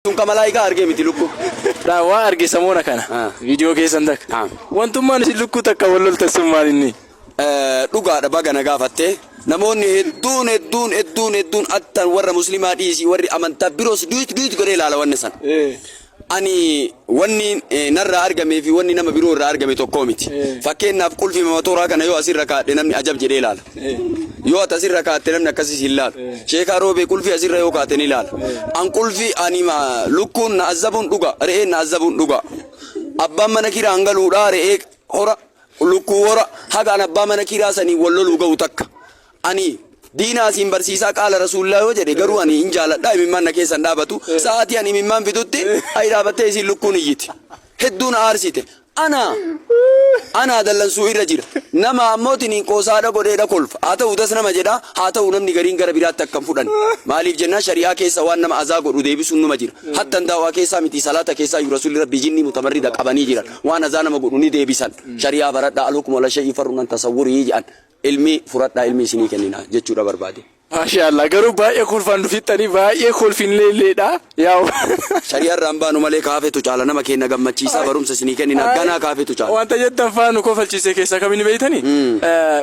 Sun ka malaayikaa argee miti lukkuu. Dhaa waa arge samoona kana. Ah. Viidiyoo keessan takka. Ah. Wantummaan isin lukkuu takka wal loltan sun maal inni? Dhugaadha baga na gaafatte. Namoonni hedduun hedduun hedduun hedduun attan warra muslimaa dhiisii warri amantaa biroos duit duit godhee ilaala wanni san. Ani wanni narraa argamee fi wanni nama biroo irraa argame tokkoo miti. Fakkeenyaaf qulfii matooraa kana yoo asirra kaadhe namni ajab jedhee ilaala. Yoo ati asirra kaatte namni akkasii si hin laalu. Sheekaa Roobee qulfii asirra yoo kaate ni laala. An qulfii ani lukkuun na azzabuun dhuga, re'een na azzabuun dhuga. Abbaan mana kiraa hin galuudhaa re'ee hora, lukkuu hora, haga an abbaa mana kiraa sanii wal loluu ga'u takka. Ani diina asiin barsiisaa qaala rasuullaa yoo jedhe garuu ani hin jaaladha imimmaan na keessa hin dhaabatu. Sa'aatii ani imimmaan fidutti ayi dhaabattee isiin lukkuun iyyiti. Hedduu na aarsite. Ana anaa dallansuu irra jira. Nama ammoo tiniin qoosaadha godheedha kolfa. Haa ta'u das nama jedha, haa ta'u namni gariin gara biraatti akka hin fudhanne. Maaliif jennaan shari'aa keessa waan nama azaa godhu deebisuun numa jira. Hattan daawaa keessaa miti salaata keessaa iyyuu rasuulli rabbii jinnii mutamarrida qabanii jiran. Waan azaa nama godhu ni deebisan. Shari'aa baradhaa alhukmu ala shay'i far'un an tasawwurihi jedhan. Ilmii furadhaa ilmii isinii kennina jechuudha barbaade. Maashaa Allah garuu baay'ee kolfaan nu fixxanii baay'ee kolfinleelleedha yaa'u. Shari'a irraa hin baanu malee kaafetu caala nama keenna gammachiisaa barumsa isinii kennina ganaa kaafetu caala. Wanta jettan faa nu kofalchiise keessaa kam inni beektanii?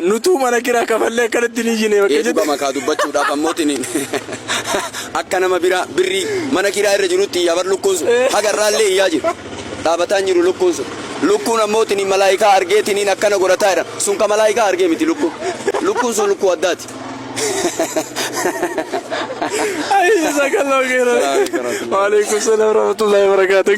Nutuu mana kiraa kafallee akkanatti hin iyyine bakka Ee jette. dhugama kaa dubbachuudhaaf ammootiin akka nama biraa birrii mana kiraa irra jirutti iyyaa bar lukkuun sun haga irraallee iyyaa jira. Dhaabataan jiru lukkuun sun. Lukkuun ammootiin malaayikaa argeetiniin akkana godhataa jira. Sun ka malaayikaa argee miti lukkuun. Lukkuun sun lukkuu addaati. Ay, jazakallahu khairan. Waalaikum salam warahmatullahi wabarakatuh.